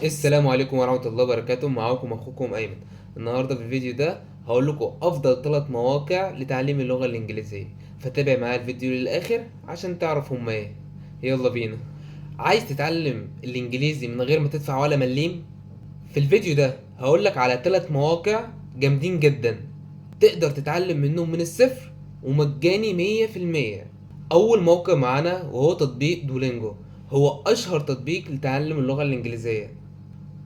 السلام عليكم ورحمة الله وبركاته. معاكم اخوكم ايمن. النهاردة في الفيديو ده هقول لكم افضل 3 مواقع لتعليم اللغة الانجليزية، فتابع معايا الفيديو للاخر عشان تعرف هما ايه. يلا بينا. عايز تتعلم الانجليزي من غير ما تدفع ولا مليم؟ في الفيديو ده هقول لك على 3 مواقع جامدين جدا تقدر تتعلم منهم من الصفر ومجاني 100%. اول موقع معانا وهو تطبيق دولينجو، هو اشهر تطبيق لتعلم اللغة الانجليزية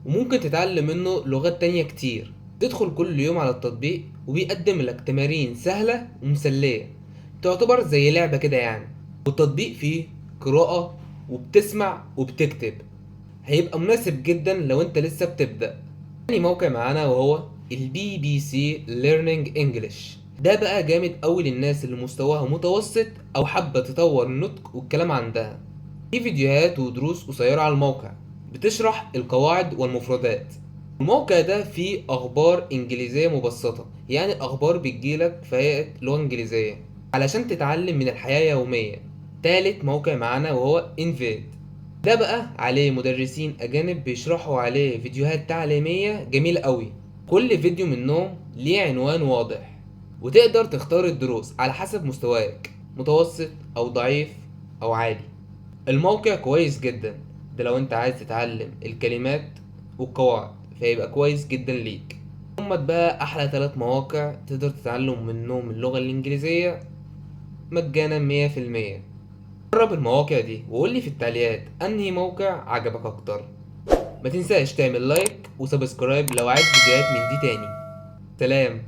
وممكن تتعلم منه لغات تانية كتير. تدخل كل يوم على التطبيق وبيقدم لك تمارين سهلة ومسلية، تعتبر زي لعبة كده يعني. والتطبيق فيه قراءة وبتسمع وبتكتب، هيبقى مناسب جدا لو انت لسه بتبدأ. تاني موقع معانا وهو البي بي سي Learning English. ده بقى جامد قوي للناس اللي مستواها متوسط او حابة تطور النطق والكلام عندها. في فيديوهات ودروس قصيرة على الموقع بتشرح القواعد والمفردات. الموقع ده فيه اخبار انجليزية مبسطة، يعني الاخبار بتجيلك في هيئة لغة انجليزية علشان تتعلم من الحياة يوميا. تالت موقع معانا وهو انفيد. ده بقى عليه مدرسين اجانب بيشرحوا عليه فيديوهات تعليمية جميلة قوي، كل فيديو منهم ليه عنوان واضح وتقدر تختار الدروس على حسب مستواك، متوسط او ضعيف او عالي. الموقع كويس جدا ده لو انت عايز تتعلم الكلمات والقواعد فيبقى كويس جدا ليك. هما بقى احلى 3 مواقع تقدر تتعلم منهم اللغة الانجليزية مجانا 100%. جرب المواقع دي وقولي في التعليقات انهي موقع عجبك اكتر. ما تنساش تعمل like و subscribe لو عايز فيديوهات من دي تاني. سلام.